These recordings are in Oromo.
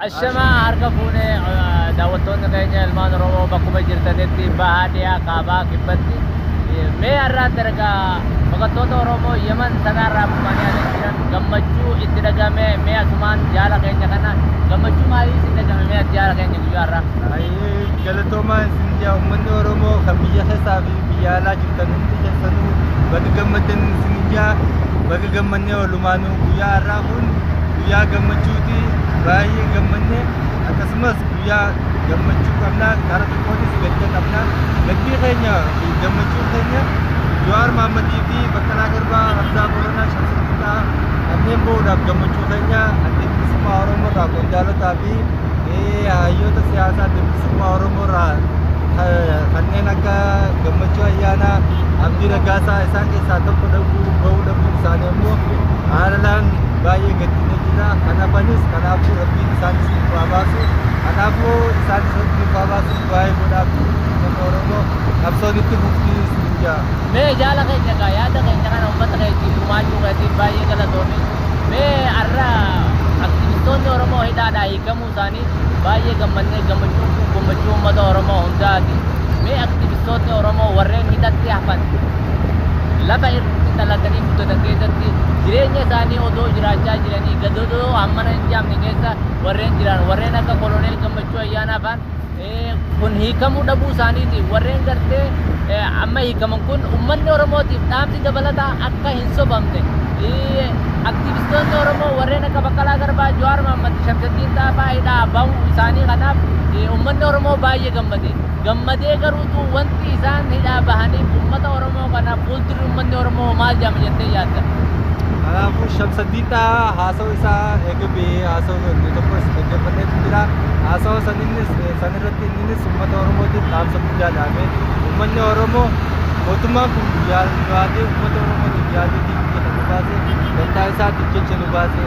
Ashamaa harka fuunee daawwattoonni keenya ilmaan Oromoo bakkuma jirtanitti bahaa dhiyaa kaabaa kibbatti mee har'aan daragaa baqattoota Oromoo Yemen sanaarraa buqqa'anii ala jiran gammachuu itti dhagame mee asumaan jaala keenya kana gammachuu maalii isin dhagame mee ati jaala keenya guyyaa har'aa. Baay'ee galatoomaa isin jaa uummanni Oromoo kan biyya keessaa fi biyya alaa jirtan hundi keessanuu baga gammaddan isin jaa baga gammannee walumaanuu guyyaa har'aa kun guyyaa gammachuuti baay'ee gammanne akkasumas guyyaa gammachuu qabna karaa tokkoonis gadda qabna gaddi keenya fi gammachuun keenya Jawaar Mahammadii fi Baqqalaa Garbaa Hamzaa Booranaa Shamsuddin Xahaa kanneen bahuudhaaf gammachuu keenya adda bilisummaa Oromoo irraa qondaalotaa fi hayyoota siyaasaa adda bilisummaa Oromoo irraa kanneen akka Gammachuu Ayyaanaa, Abdii Raggaasaa isaan keessaa tokko dhabuu bahuu dhabuun isaanii ammoo haalaan baay'ee gaddinee jira. Kan hafanis kanaafuu rabbiin isaanis nuuf haa baasu. Kanaafuu isaanis rabbi nuuf haa baasu baay'ee godhaaf uummata Oromoo qabsoon itti fufti isin jaa. Mee jaala keenya gaa yaada keenya kana uummata keetiif gumaachuu keetiif baay'ee galatoomi. Mee har'a aktivistoonni Oromoo hidhaadhaa hiikamuu isaanii baay'ee gammannee gammachuun kun gammachuu uummata Oromoo hundaati. Mee aktivistoonni Oromoo warreen hidhatti hafan lafa irratti dhalatanii guddatan keessatti jireenya isaanii odoo jiraachaa jiranii gadadoo hammana hin jaamne keessa warreen jiran warreen akka koloneel Gammachuu Ayyaanaa faan kun hiikamuu dhabuu isaaniitiif warreen gartee amma hiikaman kun uummanni Oromootiif dhaamsi dabalataa akka hin sobamne aktivistoonni Oromoo warreen akka Baqqalaa Garbaa, Jawaar Mohammad, Shamsaddiin Xaafaa hidhaa bahuu isaanii kanaaf uummanni Oromoo baay'ee gammade. Gammadee garuutu wanti isaan hidhaa bahaniif uummata Oromoo kanaaf fuuldurri uummanni Oromoo maal jedhama jettee yaadda? Kanaafuu Shamsaddiin Xahaa haasawaa isaa eega bahee haasawaa tokkos dhaggeeffadheetu jira. Haasawaa saninnis sanirratti inninis uummata Oromootiif dhaamsa guddaa dhaame. Uummanni Oromoo mootummaan kun yaadee uummata Oromootiif yaadeetiin biyya kan nu baase dantaa isaatiif jecha nu baase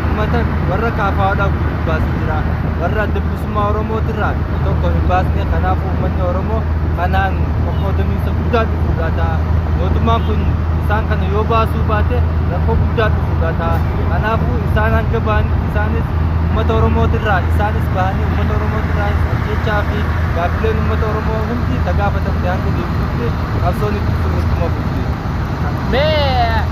uummata warra kaafaa'oodhaa guutuu baasee jira. Warra adda bilisummaa Oromootirraa tokko hin baasne kanaafuu uummanni Oromoo kanaan qoqqoodamiinsa guddaa dhufuudhaa ta'a. Mootummaan kun isaan kana yoo baasuu baate rakkoo guddaa dhufuudhaa ta'a. Kanaafuu isaan hanga ba'anitti isaanis uummata Oromootirraa isaanis bahanii uummata Oromootirraa ajjechaa fi gaaffileen uummata Oromoo hundi tagaafatamte hanga deebitutti qabsoon itti ittuma fufti. Mee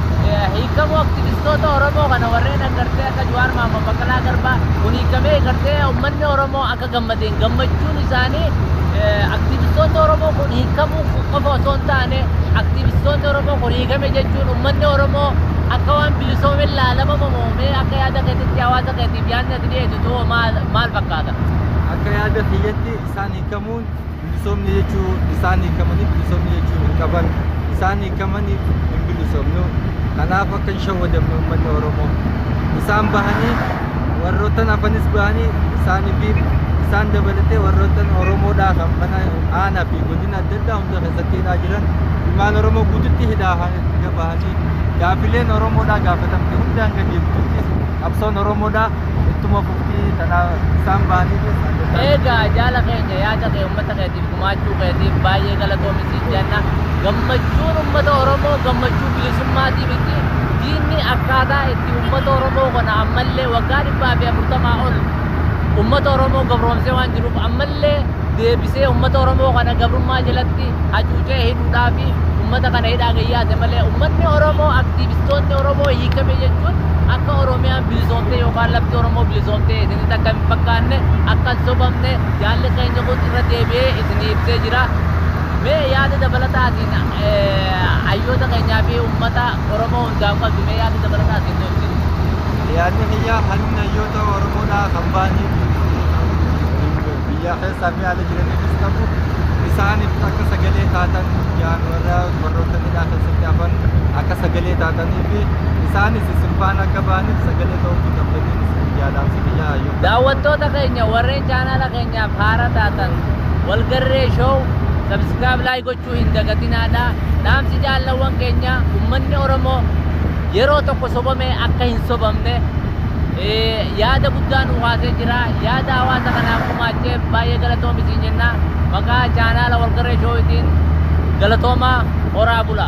hiikamuu aktivistoota Oromoo kana warreen agartee akka Jawaar Mohammad Baqqalaa Garbaa kun hiikamee gartee uummanni Oromoo akka gammadeen gammachuun isaanii aktivistoonni Oromoo kun hiikamuu qofa osoo hin taane aktivistoonni Oromoo kun hiikame jechuun uummanni Oromoo akka waan bilisoome laalama moomee akka yaada keetitti hawaasa keetiif yaadni ati dhiyeessitu maal fakkaata? Akka yaada kiyyatti isaan hiikamuun bilisoomni jechuu isaan hiikamanii bilisoomni jechuu hin qaban. Isaan hiikamaniif hin bilisoomnu. Kanaaf akka hin shawwadamne uummanni Oromoo. Isaan bahanii warroottan hafanis bahanii isaanii fi isaan dabalatee warroottan Oromoodhaa kan mana aanaa fi godina adda addaa hunda keessatti hidhaa jiran ilmaan Oromoo guututti hidhaa hanga bahanii gaafileen Oromoodhaa gaafatamte hunda hanga deebitutti qabsoon Oromoodhaa ittuma fuftii tanaaf isaan bahaniifis adda addaa. Egaa jaala keenya yaada kee uummata keetiif gumaachuu keetiif baay'ee galatoomi siin jenna. Gammachuun uummata Oromoo gammachuu bilisummaatii miti. Diinni akkaataa itti uummata Oromoo kana ammallee waggaa 140 ol uummata Oromoo gabroomsee waan jiruuf ammallee deebisee uummata Oromoo kana gabrummaa jalatti hacuucee hidhuudhaa fi uummata kana hidhaa gayyaate malee uummanni Oromoo aktiivistoonni Oromoo hiikame jechuun akka Oromiyaan bilisoomtee yookaan lafti Oromoo bilisoomtee isinitti akka hin fakkaanne akka hin sobamne jaalli keenya kun irra deebi'ee isinii ibsee jira. Mee yaada dabalataatiin hayyoota keenyaa fi uummata Oromoo hundaaf qabdu mee yaada dabalataatiin nu ibsi. Yaadni kiyya hanni hayyoota Oromoodhaa kan ba'anii biyya keessaa fi ala jiraniifis qabu isaaniif akka sagalee taatan jaan warra warroota hidhaa keessatti hafan akka sagalee taatanii fi isaanis isin faana akka ba'aniif sagalee ta'uu qabdaniin isin yaadaamsi kiyya hayyoota. Daawwattoota keenya warreen chaanaala keenyaaf haara taatan Walgarree Show subscribe like gochuu hin dagatinaadha. Dhaamsi jaallawwan keenya uummanni Oromoo yeroo tokko sobame akka hin sobamne yaada guddaa nu kaasee jira. Yaada hawaasa kanaaf gumaacheef baay'ee galatoomi siin jenna. Maqaa chaanaala Walgarree Show'itiin galatoomaa horaa bula.